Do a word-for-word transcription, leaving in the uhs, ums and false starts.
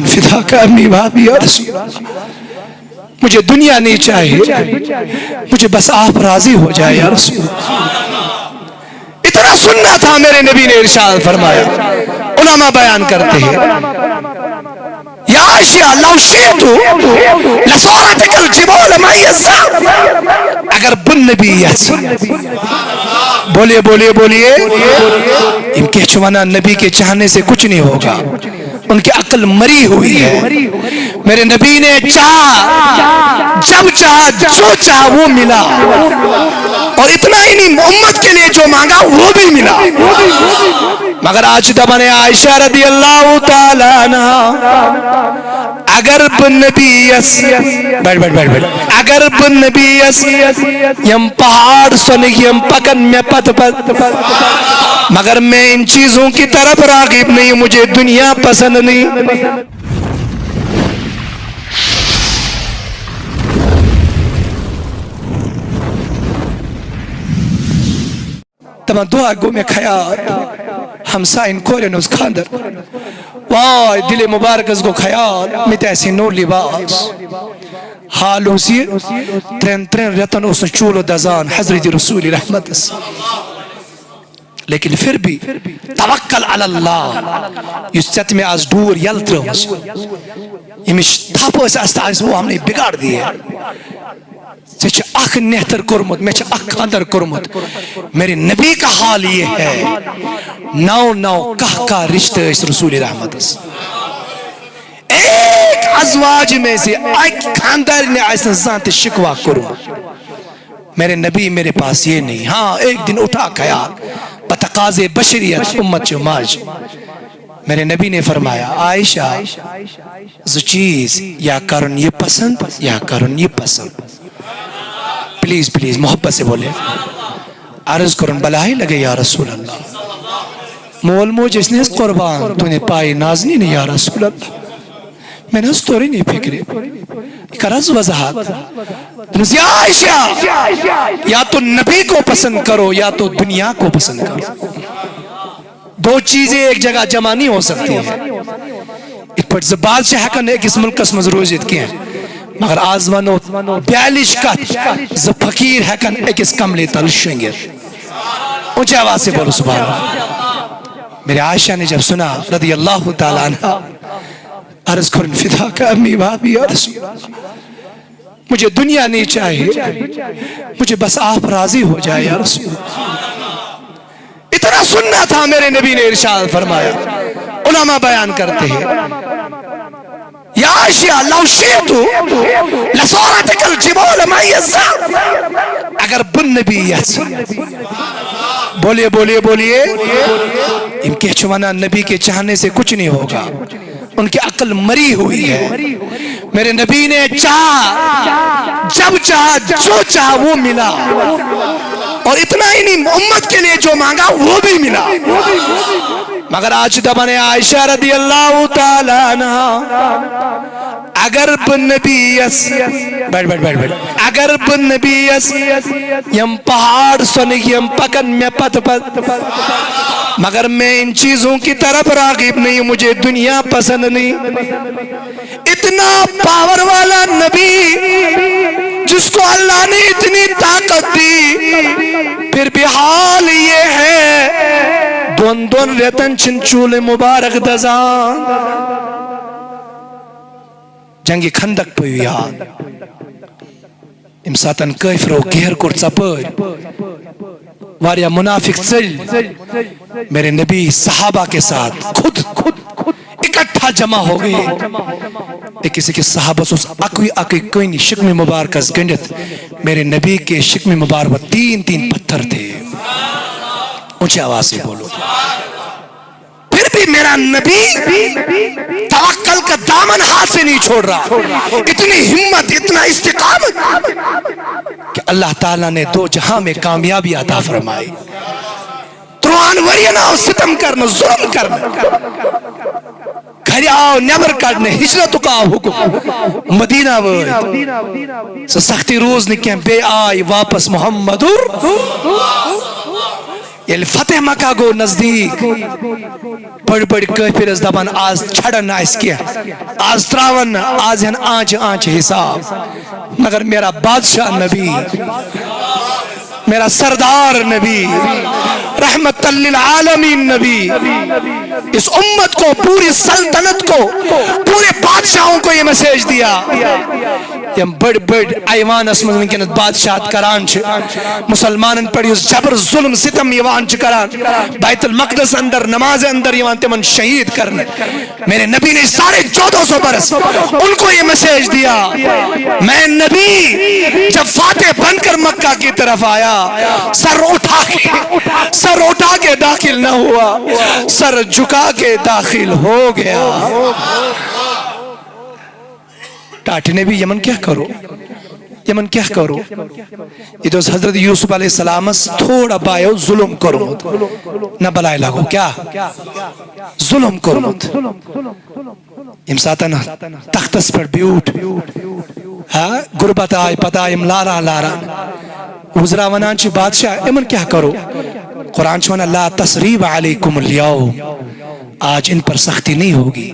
فداک امی و ابی یا رسول اللہ، مجھے دنیا نہیں چاہیے، مجھے بس آپ راضی ہو جائے یا رسول اللہ۔ اتنا سننا تھا، میرے نبی نے ارشاد فرمایا۔ علماء بیان کرتے ہیں، یا عائشہ، لو شئت لسورتک الجبال مع الذہب۔ اگر بہٕ نبی یژھٕ، بولیے، بولیے، بولیے، یِم کینٛہہ چھِ ونان نبی کے چاہنے سے کچھ نہیں ہوگا، ان کی عقل مری ہوئی ہے۔ میرے نبی نے چاہا، جب چاہا، جو چاہا وہ ملا، اور اتنا ہی نہیں، امت کے لیے جو مانگا وہ بھی ملا۔ مگر آج چھِ دپان عائشہ رضی اللہ تعالیٰ عنہا، اگر بہٕ نبی یژھٕ، بیٹھ، بیٹھ، بیٹھ، بیٹھ۔ اگر بہٕ نبی یژھٕ، یِم پہاڑ سۄنٕکۍ یِم پکن مےٚ پتہٕ پتہٕ، مگر میں ان چیزوں کی طرف راغب نہیں، مجھے دنیا پسند نہیں۔ دپان دۄہ اکھ گوٚو مےٚ خیال، ہمساین کورٮ۪ن اوس خانٛدر۔ واے، دِلہِ مُبارکس گوٚو خیال، مےٚ تہِ آسہِ ہے نوٚو لباس۔ حال اوس یہِ، ترٛٮ۪ن، ترٛٮ۪ن رٮ۪تن اوس نہٕ چوٗلہٕ دزان حضرت رسول رحمتس۔ لیکن پھر بھی توکل علی اللہ، یُس ژےٚ تہٕ مےٚ آز ڈوٗر یلہٕ ترٲومٕژ، ییٚمِچ تھپھ ٲس آستہ آسہِ، وہ ہم نے بگاڑ دی ہے۔ ژےٚ چھُ اکھ نہتر کوٚرمُت، مےٚ چھُ اکھ خانٛدر کوٚرمُت۔ میرے نبی کا حال یہ ہے، نو نو کاہ کاہ رشتہٕ ٲسۍ رسول رحمتس۔ ایک ازواج میں سے اکہِ خانٛدارنہِ آسہِ نہٕ زانٛہہ تہِ شکوہ کوٚرمُت۔ میرے نبی، میرے پاس یہ نہیں۔ ہاں، ایک دن اٹھا خیال، بتقاضے بشریت، امت چہ ماج۔ میرے نبی نے فرمایا، عائشہ، زٕ چیز، یا کرن یہ پسند، یا کرن یہ پسند۔ پلیز، پلیز، محبت سے بولے۔ عرض کرن، بلاہے لگے یا رسول اللہ۔ مول موج ٲسۍ نہٕ حظ قربان، تُہنٛدِ پایہِ نازنیٖنہٕ یا رسول اللہ۔ مےٚ نہٕ حظ توٚرُے نہٕ یہِ فکرِ۔ یہِ کر حظ وضاحت۔ دوٚپمَس، یا عائشہ، یا تو نبی کو پسند کرو یا تو دنیا کو پسند کرو۔ دو چیزیں ایک جگہ جمع نہیں ہو سکتی ہیں۔ یِتھ پٲٹھۍ زٕ بادشاہ ہٮ۪کن نہٕ أکِس مُلکس منٛز روٗزِتھ کینٛہہ، مگر آز ونو بیالِچ کتھ، زٕ فقیٖر ہٮ۪کن أکِس کملہِ تل شۄنٛگِتھ۔ اونچی آواز سے بولو سبحان اللہ۔ میرے عائشہ نے جب سنا رضی اللہ تعالیٰ عنہا، عرض کرن، فداک امی و ابی یا رسول اللہ، مجھے دنیا نہیں چاہیے، مجھے بس آپ راضی ہو جائے یا رسول اللہ۔ اتنا سننا تھا، میرے نبی نے ارشاد فرمایا۔ علماء بیان کرتے ہیں، یا عائشہ، لو شئت لسورتک الجبال مع الذہب۔ اگر بہٕ نبی یژھٕ، بولیے، بولیے، بولیے، یِم کینٛہہ چھِ ونان نبی کے چاہنے سے کچھ نہیں ہوگا، ان کی عقل مری ہوئی ہے۔ میرے نبی نے چاہا، جب چاہا، جو چاہا وہ ملا، اور اتنا ہی نہیں، امت کے لیے جو مانگا وہ بھی ملا۔ مگر آج چھِ دپان عائشہ رضی اللہ تعالیٰ عنہا، اگر بہٕ نبی یژھٕ، بیٹھ، بیٹھ، بیٹھ، بیٹھ۔ اگر بہٕ نبی یژھٕ، یِم پہاڑ سۄنٕکۍ یِم پکن مےٚ پتہٕ پتہٕ، مگر میں ان چیزوں کی طرف راغب نہیں، مجھے دنیا پسند نہیں۔ اتنا پاور والا نبی، جس کو اللہ نے اتنی طاقت دی، پھر بھی حال یہ ہے، دۄن دۄن رٮ۪تن چھِنہٕ چوٗلہٕ مُبارک دزان۔ جنگِ خندق پیٚو یاد۔ ییٚمہِ ساتن کٲفرو گھیر کوٚر ژپٲرۍ، واریاہ منافق ژٔلۍ۔ میرے نبی صحابہ کے ساتھ خود اکٹھا جمع ہو گئے۔ أکِس أکِس صحابس اوس اکُے اکُے کٔنۍ شِکمہِ مُبارکس گٔنڈِتھ۔ میرے نبی کے شکم مبارک پر تین تین پتھر تھے۔ اونچی آواز سے بولو۔ پھر بھی میرا نبی توکل کا دامن ہاتھ سے نہیں چھوڑ رہا۔ اتنی ہمت، اتنا استقامت کہ اللہ تعالیٰ نے دو جہاں میں کامیابی عطا فرمائی۔ ترٛۆہَن ؤرین آو ستم کرنہٕ، ظلم کرنہٕ۔ گرِ آو نیبر کڑنہٕ، ہجرتُک آو حکم۔ مدینہ وٲتۍ۔ سۄ سختی روٗز نہٕ کینٛہہ، بیٚیہِ آے واپس محمدُر۔ ییٚلہِ فتح مکہ گوٚو نزدیٖک، بٔڑۍ بٔڑۍ کٲفِر ٲسۍ دپان، "آز چھڑن نہٕ اَسہِ کینٛہہ، آز ترٛاون نہٕ، آز ہٮ۪ن آنچہِ آنچہِ حساب، مگر میرا بادشاہ نبی، میرا سردار نبی، رحمت للعالمین نبی، اس امت کو، پوری سلطنت کو، پورے بادشاہوں کو یہ میسج دیا۔" یم بٔڑۍ بٔڑۍ ایوانس منٛز وٕنکیٚنس بادشاہت کران چھِ، مسلمانن پٮ۪ٹھ یُس جبر ظلم ستم یِوان چھِ کران، بیت المقدس اندر نماز اندر یِوان تِمن شہید کرنہٕ۔ میرے نبی نے ساڑھے چودہ سو برس ان کو یہ میسج دیا، میں نبی جب فاتح بن کر مکہ کی طرف آیا، سر اٹھا کے، سر اٹھا کے داخل نہ ہوا، سر جھکا کے داخل ہو گیا۔ ٹاٹھۍ نبی، یمن کیٛاہ کرو؟ یمن کیٛاہ کرو؟ ییٚتہِ اوس حضرت یوسف علیہ السلامس تھوڑا بایو ظلم کوٚرمُت۔ نہ بلاے لگو کیٛاہ؟ ظلم کوٚرمُت۔ ییٚمہِ ساتن تختس پٮ۪ٹھ بیوٗٹھ، ہا، غربت آے، پتہٕ آے یِم لاران لاران۔ وزرا ونان چھِ، "بادشاہ، یِمن کیٛاہ کرو؟" قرآن چھُ ونان، "لا تثریب علیکم الیوم"، آج ان پر سختی نہیں ہوگی۔